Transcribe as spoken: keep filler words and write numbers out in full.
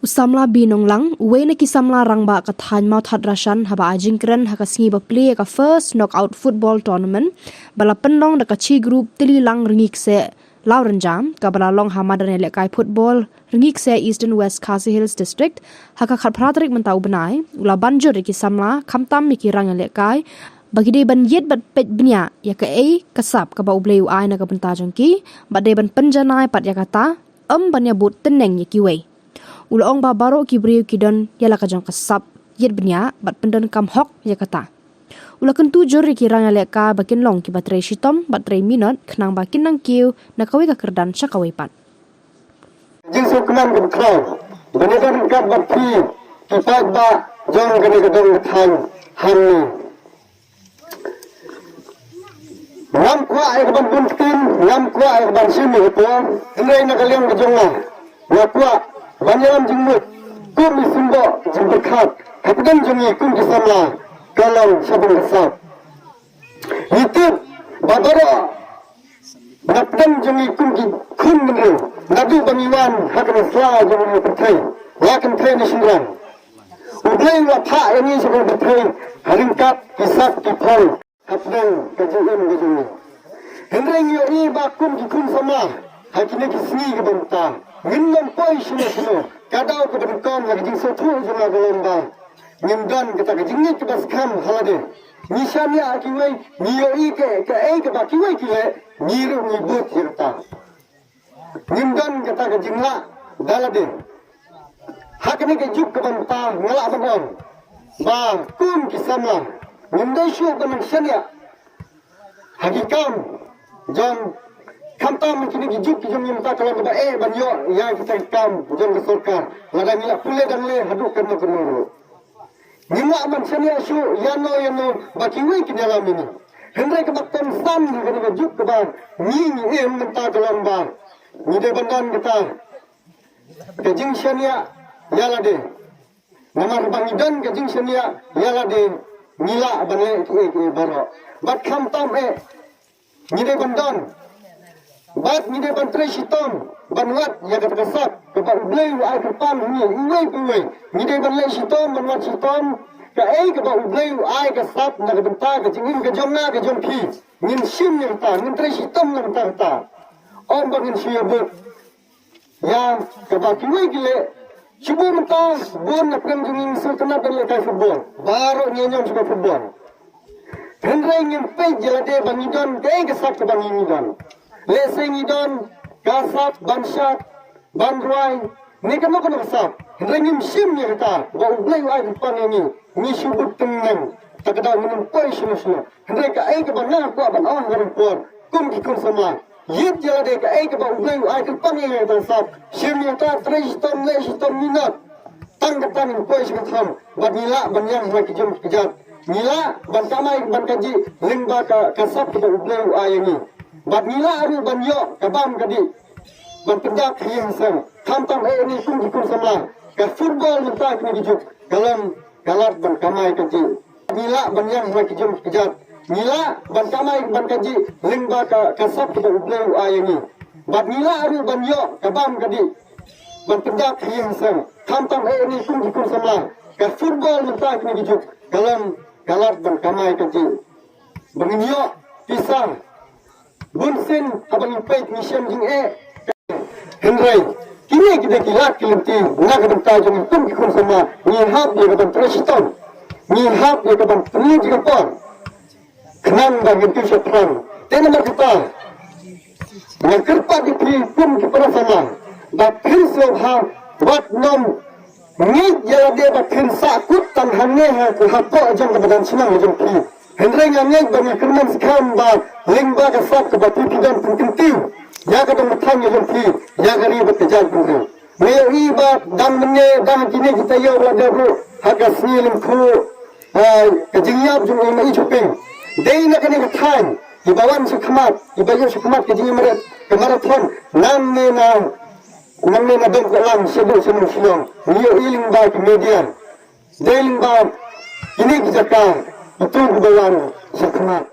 Samla Binonglang, uwei na ki samla rangbah ka thaiñ Mawthadraishan, haba ai jingkren ha ka sngi ba plie ïa ka first knockout football tournament ba la pynlong da ka Chi Group Tylli Lang Rngiew Kseh Lawrynjam, kaba la long ha madan ïalehkai football Rngiew Kseh, Eastern West Khasi Hills District, ha ka khatphra tarik mynta u bnai, u la ban jur ïa ki samla, khamtam ïa ki rangïalehkai, ba ki dei ban ïit bad peit bniah ïa kaei ka sap kaba U Blei u ai na ka bynta jong ki, bad dei ban pynjanai pat ïa kata, ym ban ïabud tneng ïa kiwei. U la ong ba baroh ki briew ki don ïa la ka jong ka sap ïit bniah bad pyndonkam hok ïa kata. U la kyntu jur ïa ki rangïalehkai ba kin long kiba trei shitom bad trei minot, khnang ba kin nang kiew na kawei ka kyrdan sha kawei pat. Jingsngewkmen kaba khraw ban ïadon ryngkat bad phi, ki paidbah jong kane ka dong ka thaiñ hangne. Ngam kwah ïa ka ban bun ktien, ngam kwah ïa ka ban shim ïa ka por, hynrei na ka liang ka jong nga, nga kwah ban ïalam jingmut kum i symboh jingpyrkhat hapdeng jong ngi kum ki samla, ka long shaphang ka sap. Ngi tip ba baroh na pdeng jong ngi kum ki khun bynriew, naduh ba ngi wan ha kane ka sla jong ka pyrthei, la kynthei ne shynrang, U Blei u la phah ïa ngi sha kane ka pyrthei ha ryngkat ki sap ki phong hapdeng ka jingim ka jong ngi. Hynrei ngi ïohi ba kum ki khun samla ha kine ki sngi kiba mynta, ngin nym poi shano shano, ka daw kaba nyngkong ha ka jingsngewthuh jong nga ka long ba ngim don kata ka jingngeit kaba skhem ha lade. Ngi shaniah ha kiwei, ngi ïohi ka, kaei kaba kiwei ki leh, ngi ruh ngi bud ïa kata. Ngim don kata ka jinglah da lade. Ha kane ka juk kaba mynta nga lah ban ong ba kum ki samla ngim dei shuh ban nang shaniah ha ki kam jong, khamtam ha kine ki juk ki jong ngi mynta ka long kaba eh ban ïoh ïa kita ki kam jong ka sorkar, lada ngi la pule dang le haduh kano kano ruh. Ngim lah ban shaniah shuh ïano ïano ba kiwei kin ïalam ïa ngi. Hynrei kaba kongsan ha kane ka juk kaba ngi ngi im mynta ka long ba ngi dei ban don kata ka jingshaniah ïa lade. Namar ba ngi don ka jingshaniah ïa lade, ngi lah ban leh kiei kiei baroh. Bad khamtam eh ngi dei ban don, bad ngi dei ban trei shitom ban wad ïa kata ka sap kaba U Blei u ai kyrpang ha ngi uwei pa uwei. Ngi dei ban leh shitom ban wad shitom kaei kaba U Blei u ai ka sap na ka bynta ka jingim ka jong nga ka jong phi. Ngin shim ïa kata, ngin trei shitom na ka bynta kata. Ym ba ngin shu ïabud ïa kaba kiwei ki leh. Shu bun mynta, bun na pdeng jong ngi ngi sngewtynnat ban lehkai football. Baroh ngi ïa ñion sha ka football. Hynrei ngim peit ïa lade ba ngi don kaei ka sap kaba ngi ngi don. Lehse ngi don ka sap ban shad, ban rwai, ne kano kano ka sap. Hynrei ngim shim ïa kata ba U Blei u ai kyrpang ïa ngi. Ngi shu bud tneng, ta ka daw ngin ym poi shano shano. Hynrei kaei kaba nga kwah ban ong ha kane ka por kum ki khun samla, ïit ïa lade kaei kaba U Blei u ai kyrpang ïa ngi ha kata ka sap. Shim ïa kata, trei shitom, leh shitom minot. Tang kata ngin poi sha ka thong bad ngi lah ban ïeng ha ki jong ki kjat. Ngi lah ban kamai ban kajih lyngba ka, ka sap kaba U Blei u ai ïa ngi. Bad ngi lah ruh ban ïoh ka bam ka dih ban pyndap ha ïing ha sem. Khamtam eh ngi kum ki khun samla, ka football mynta kine ki juk ka long ka lad ban kamai kajih. Ngi lah ban ïeng ha ki jong ki kjat. Ngi lah ban kamai ban kajih lyngba ka, ka sap kaba U Blei u ai ïa ngi. Bad ngi lah ruh ban ïoh ka bam ka dih ban pyndap ha ïing ha sem. Khamtam eh ngi kum ki khun samla, ka football mynta kine ki juk ka long ka lad ban kamai kajih. Ba ngin ïoh pisa. Bun sien haba ngi peit ngi shem jingeh. Hynrei kine ki dei ki lad ki lynti na ka bynta jong ngi kum ki khun samla. Ngi hap ïa ka ban trei shitom, ngi hap ïa ka ban pynlong jingpor khnang ba ngin kiew shaphrang. Te namar kata nga kyrpad ïa phi kum ki para samla ba phin sngewbha, wat nym ngeit ïa lade ba phin sah kut tang hangne ha, hapoh jong ka madan shnong jong phi. Hynrei nga ngeit ba ngi kyrmen skhem ba lyngba ka sap kaba phi phi don phin kyntiew ïa ka dong ka thaiñ jong phi, ïa ka ri bad ka jaitbynriew. Nga ïohi ba dang mynne dang kine ki taïew la dep ruh ha ka sngi lyngkhuh, eh, ka jingïap jong i Maiï Shuh Ping. Dei na kane ka thaiñ iba wan sha khmat, iba ïoh sha khmat ka jingïamareh ka marathon. Nangne na, nangne na Dongkohlang shaduh sha Nongshillong. Ngi ïohi lyngba ki media. Dei lyngba kine ki jaka itu kiba wan sha khmat.